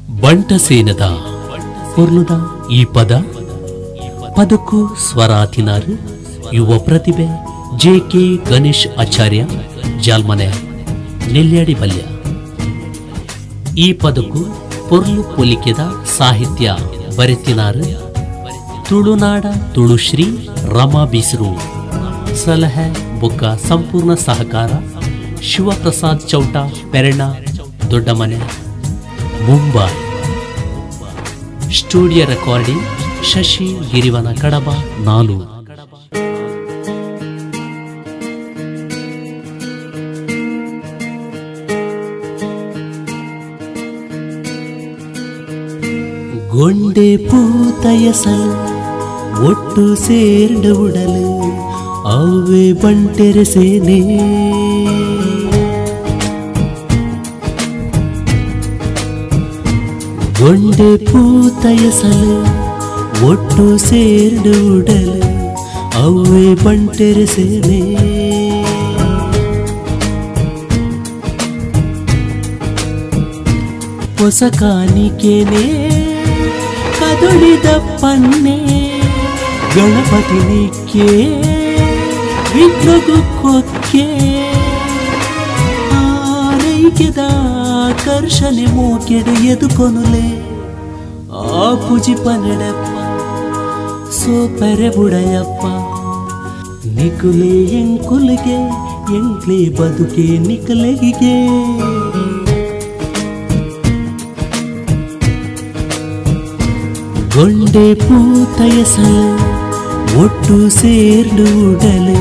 ಬಂಟಸೇನದ ಪೊರ್ಲುದ ಈ ಪದ ಪದಕ್ಕೂ ಸ್ವರಾತಿನಾರು ಯುವ ಪ್ರತಿಭೆ ಜೆ ಕೆ ಗಣೇಶ್ ಆಚಾರ್ಯ ಜಾಲ್ಮನೆ ನೆಲ್ಯಾಡಿ ಬಲ್ಯ. ಈ ಪದಕ್ಕೂ ಪೊರ್ಲು ಪೊಲಿಕೆದ ಸಾಹಿತ್ಯ ಬರೆತಿನಾರು ತುಳುನಾಡ ತುಳುಶ್ರೀ ರಮಾ ಬಿಸ್ರು. ಸಲಹೆ ಬೊಕ್ಕ ಸಂಪೂರ್ಣ ಸಹಕಾರ ಶಿವಪ್ರಸಾದ್ ಚೌಟ ಪೆರಣ ದೊಡ್ಡಮನೆ ಮುಂಬೈ. ಸ್ಟುಡಿಯೋ ರೆಕಾರ್ಡಿಂಗ್ ಶಶಿ ಗಿರಿವನ ಕಡಬ ನಾಲು. ಗೊಂಡೆ ಪೂತಯಸಲು ಒಟ್ಟು ಸೇರ್ಂಡ ಉಡಲು ಅವ್ವೆ ಬಂಟೆರೆ ಸೇನೆ. ಗೊಂಡೆ ಪೂತಯಸಲು ಒಟ್ಟು ಸೇರ್ಂಡ ಉಡಲು ಅವ್ವೆ ಬಂಟೆರೆ ಸೇನೆ. ಹೊಸ ಕಾಣಿಕೆನೆ ಕದೊಳಿದ ಪನ್ನೆ ಗಣಪತಿ ನಿಕ್ಕೆ ವಿಘ್ನಗು ಕೊಕ್ಕೆ ಆರೈಕೆದ ಆಕರ್ಷಣೆ ಮೋಕೆಡು ಎದುಕೊನುಲೆ ಆ ಪುಜಿ ಪನಡಪ್ಪ ಸೋಪರೆ ಬುಡಯಪ್ಪ ನಿಕುಲೆ ಎಂಕುಲಿಗೆ ಎಂಕ್ಲೆ ಬದುಕೆ ನಿಕಲೆಗೆ. ಗೊಂಡೆ ಪೂತಯಸಲು ಒಟ್ಟು ಸೇರ್ಲು ಉಡಲು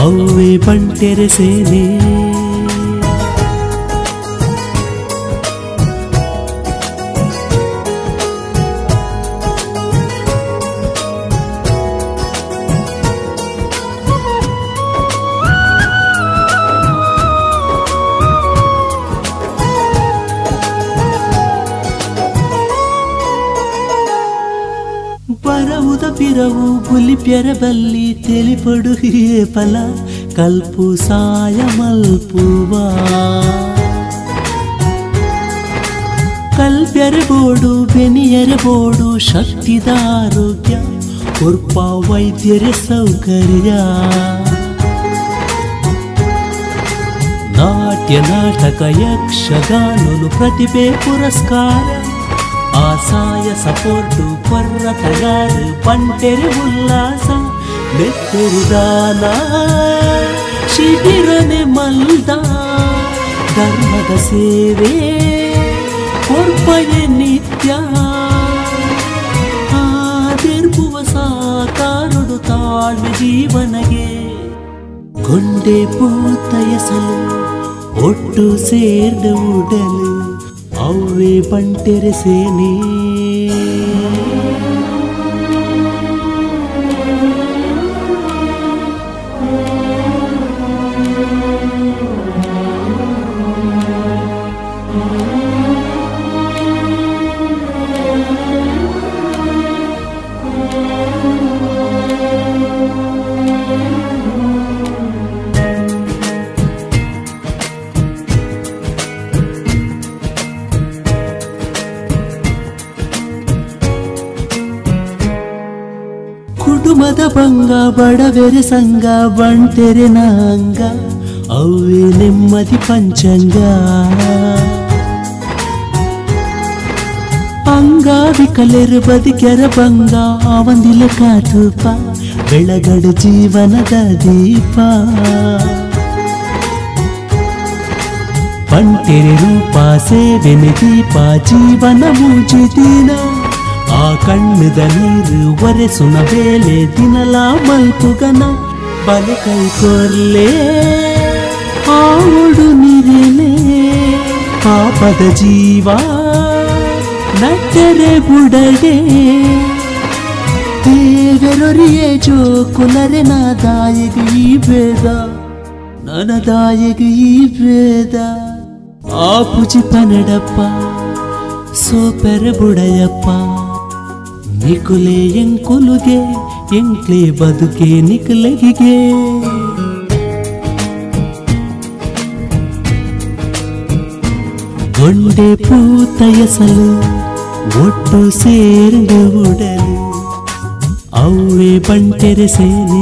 ಅವ್ವೆ ಬಂಟೆರೆ ಸೇನೆ. ಬರವುದ ಪಿರವು ಬುಲಿಪ್ಯರ ಬಲ್ಲಿ ತೆಲಿಪಡು ಫಲ ಕಲ್ಪು ಸಾಯ ಮಲ್ಪುವಾ ಕಲ್ಪ್ಯರ ಬೋಡು ಬೆನಿಯರ ಬೋಡು ಶಕ್ತಿದ ಆರೋಗ್ಯ ಕೊರ್ಪ ವೈದ್ಯರ ಸೌಕರ್ಯ. ನಾಟ್ಯ ನಾಟಕ ಯಕ್ಷಗಾನನು ಪ್ರತಿಭೆ ಪುರಸ್ಕಾರ ಆಸಾಯ ಸಪೋರ್ಟು ಕೊರ್ರ ತಯಾರು ಬಂಟೆರೆ ಉಲ್ಲಾಸ ನೆತ್ತೆರುದಾನ ಶಿಬಿರನೆ ಮಲ್ದ ಧರ್ಮದ ಸೇವೆ ಕೊರ್ಪಯ ನಿತ್ಯ ಆದಿರ್ಭುವ ಸಾಕಾರುಡು ತಾಳ್ಮೆ ಜೀವನಗೆ. ಗೊಂಡೆ ಪೂತಯಸಲು ಒಟ್ಟು ಸೇರ್ದ ಉಡಲು ಅವ್ವೆ ಬಂಟೆರೆ ಸೇನೆ. ಕುಟುಂಬದ ಭಂಗ ಬಡವೆರೆ ಸಂಘ ಬಂಟೆರೆ ನಾಂಗ ಅವ್ವೆ ನೆಮ್ಮದಿ ಪಂಚಂಗ. ಅಂಗಾವಿಕಲೆರು ಬದುಕೆರ ಭಂಗ ಅವಂದಿಲ ಕಾತುಪ ಬೆಳಗಡು ಜೀವನದ ದೀಪ. ಬಂಟೆರೆ ರೂಪ ಸೇವೆನೆ ದೀಪ ಜೀವನ ಮೂಜಿದಿನ ಆ ಕಣ್ಣದ ನೀರು ಒರೆಸುನ ಬೇಲೆ ದಿನಲ ಮಲ್ಪುಗನ ಬಲೆ ಕೈ ಕೊರ್ಲೆ ಆವಡು ನೀರೇನೆ ಪಾಪದ ಜೀವ ನಟ್ಟರೆ ಬುಡಗೆ ದೇವರೊರಿಯೇ ಜೋಕುಲರೆ ನಾದಾಯಗ ಈ ಭೇದ ನನದಾಯಗ ಈ ಭೇದ. ಆ ಪುಜಿ ಪನಡಪ್ಪ ಸೋಪೆರ ಬುಡಯಪ್ಪ ನಿಕುಲೆ ಎಂಕುಲುಗೆ ಎಂಕ್ಲೆ ಬದುಕೆ ನಿಕುಲೆಗೆ. ಗೊಂಡೆ ಪೂತ ಎಸಲು ಒಟ್ಟು ಸೇರ್ದು ಉಡಲು ಅವ್ವೆ ಬಂಟೆರೆ ಸೇನೆ.